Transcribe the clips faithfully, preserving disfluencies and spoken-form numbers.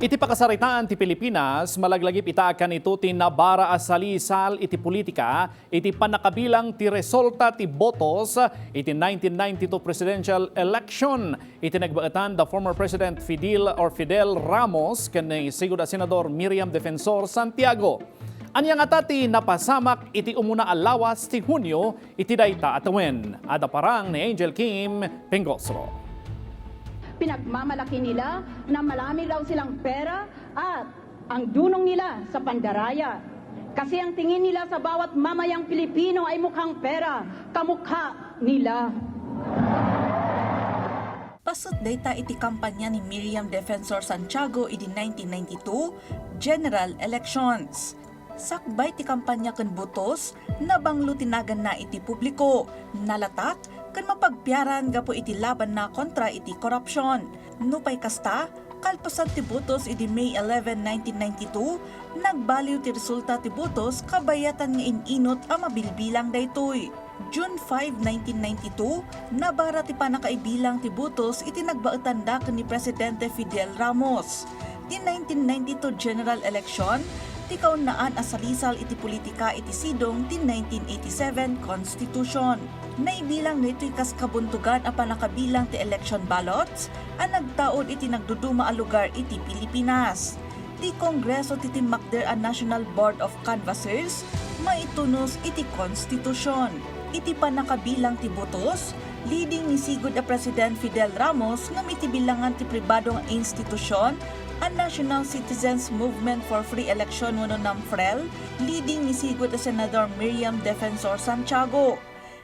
Iti pakasaritaan ti Pilipinas, malaglagip ita a kanito ti nabara a salisal iti politika iti pannakabilang ti resulta ti botos iti nineteen ninety-two presidential election iti nagbaetan da former President Fidel or Fidel Ramos ken ni sigud a Senador Miriam Defensor Santiago. Ania ngata ti napasamak iti umuna a lawas ti Hunio iti dayta a tawen? Adda parang ni Angel Kim Pengosro. Pinagmamalaki nila na marami daw silang pera at ang dunong nila sa pandaraya. Kasi ang tingin nila sa bawat mamayang Pilipino ay mukhang pera, kamukha nila. Paset dayta iti kampanya ni Miriam Defensor Santiago idi nineteen ninety-two general elections. Sakbay ti kampanya ken botos, nabanglo ti naganna iti publiko, nalatak, ken mapagpiaran gapu iti labanna kontra iti korupsion. Nupay kasta, kalpasan ti botos idi May eleven, nineteen ninety-two, nagbaliw ti resulta ti botos kabayatan nga in-inut a mabilbilang daytoy. June five, nineteen ninety-two, nabara ti pannakaibilang ti botos iti nagbaetanda ken ni Presidente Fidel Ramos. Ti nineteen ninety-two general election, ti kaunnaan a salisal iti politika iti sidong ti nineteen eighty-seven Constitution. Naibilang daytoy kas kabuntogan a pannakabilang ti election ballots a nagtaud iti nagduduma a lugar iti Pilipinas. Ti Kongreso ti timmakder a National Board of Canvassers maitunos iti Konstitusion. Iti pannakabilang ti botos, leading ni sigud a President Fidel Ramos ngem iti bilangan ti pribado nga institusion a National Citizens Movement for Free Election wenno NAMFREL, leading ni sigud a Senador Miriam Defensor Santiago.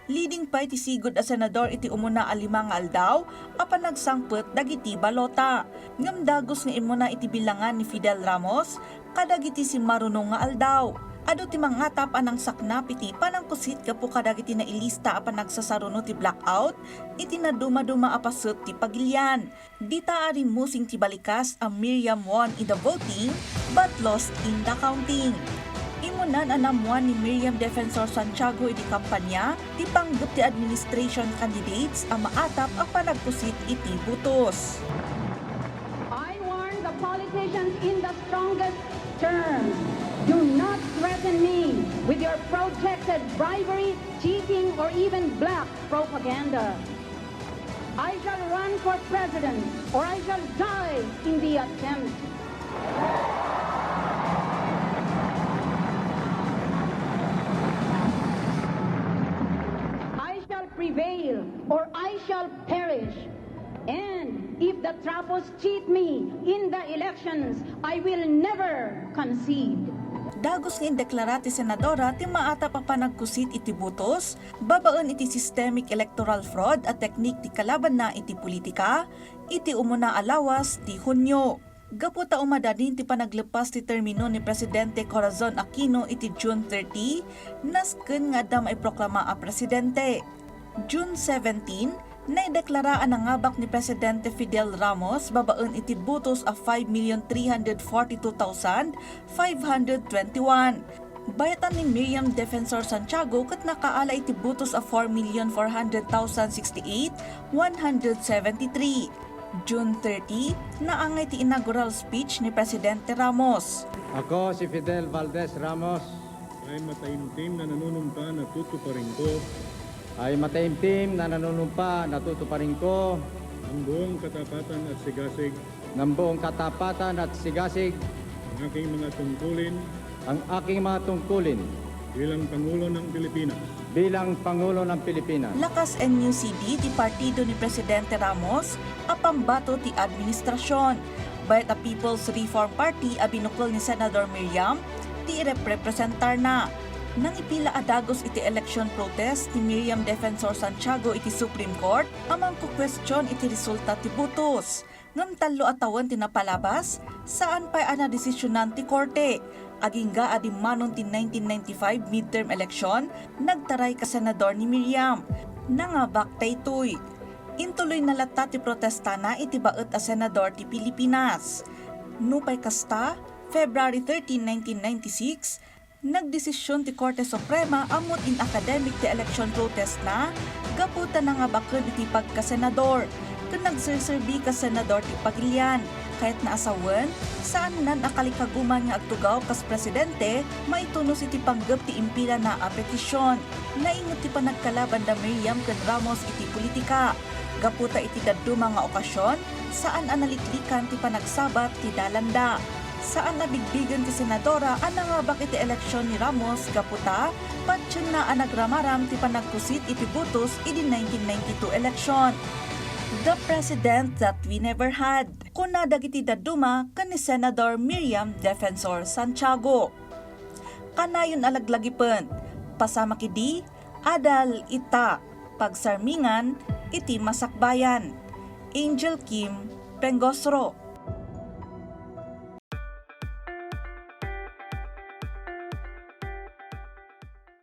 Leading pay ti sigud a senador iti umuna a lima nga aldaw a panagsangpet dagiti balota. Ngem dagus nga immuna iti bilangan ni Fidel Ramos kadagiti simmaruno nga aldaw. Adu ti mangatap a nangsaknap iti panangkusit gapu kadagiti nailista a panagsasaruno ti blackout iti nadumaduma a paset ti pagilian. Dita a rimmusing ti balikas a Miriam won in the voting but lost in the counting. Immunan a naammuan ni Miriam Defensor Santiago idi kampanya ti panggep ti administration candidates a maatap a panagkusit iti botos. I warn the politicians in the strongest terms. Do not threaten me with your projected bribery, cheating, or even black propaganda. I shall run for president or I shall die in the attempt. I shall prevail or I shall perish. And if the Trapos cheat me in the elections, I will never concede. Dagus nga indeklara ti senadora ti maatap a panagkusit iti botos babaen iti systemic electoral fraud a teknik ti kalabanna iti politika iti umuna a lawas ti Hunio. Gapu ta umadalin ti panaglepas ti termino ni Presidente Corazon Aquino iti June thirty, nasken nga adda maiproklama a presidente. June seventeen, naideklara a nangabak ni Presidente Fidel Ramos babaen iti botos a five million three hundred forty-two thousand five hundred twenty-one. Bayatan ni Miriam Defensor Santiago ket nakaala iti botos a four million four hundred thousand sixty-eight one hundred seventy-three. June thirty, naangay ti inaugural speech ni Presidente Ramos. Ako si Fidel Valdez Ramos. Ay mataimtim na nanunumpa na tutuparin ko. Ay mataimtim na nanunumpa na tutuparin ko. Ang buong katapatan at sigasig. Ng buong katapatan at sigasig. Ang aking mga tungkulin. Ang aking mga tungkulin. Bilang Pangulo ng Pilipinas. Bilang Pangulo ng Pilipinas. Lakas N U C D ti partido ni Presidente Ramos a pambato ti administrasyon. Bayat a People's Reform Party a binukel ni Senador Miriam ti ireprepresentarna. Nangipila a dagus iti election protest ni Miriam Defensor Santiago iti Supreme Court a mangkukuestion iti resulta ti botos. Ngem tallo a tawen ti napalabas, saan pay a nadesisionan ti korte. Agingga a dimmanon ti nineteen ninety-five midterm election, nagtaray ka senador ni Miriam. Nangabak daytoy. Intuloyna latta ti protestana iti baet a senador ti Pilipinas. Nupay kasta, February thirteen, nineteen ninety-six, nagdesisyon ti Korte Suprema a moot in academic ti election protestna gapu ta nangabaken iti pagkasenador ken nagserserbi ka senador ti pagilian. Kayatna a sawen, saannan a kalikaguman nga agtugaw kas presidente maitunos iti panggep ti impilana a petision. Naingot ti panagkalaban da Miriam ken Ramos iti politika. Gapu ta iti dadduma nga okasion, saan a naliklikan ti panagsabat ti dalanda. Saan a bigbigen ti senadora a nangabak iti eleksion ni Ramos gapu ta patienna a nagramaram ti panagkusit iti botos idi nineteen ninety-two election. The president that we never had, kuna dagiti dadduma ken ni Senador Miriam Defensor Santiago. Kanayon a laglagipen, pasamak idi, adal ita, pagsarmingan iti masakbayan. Angel Kim Pengosro.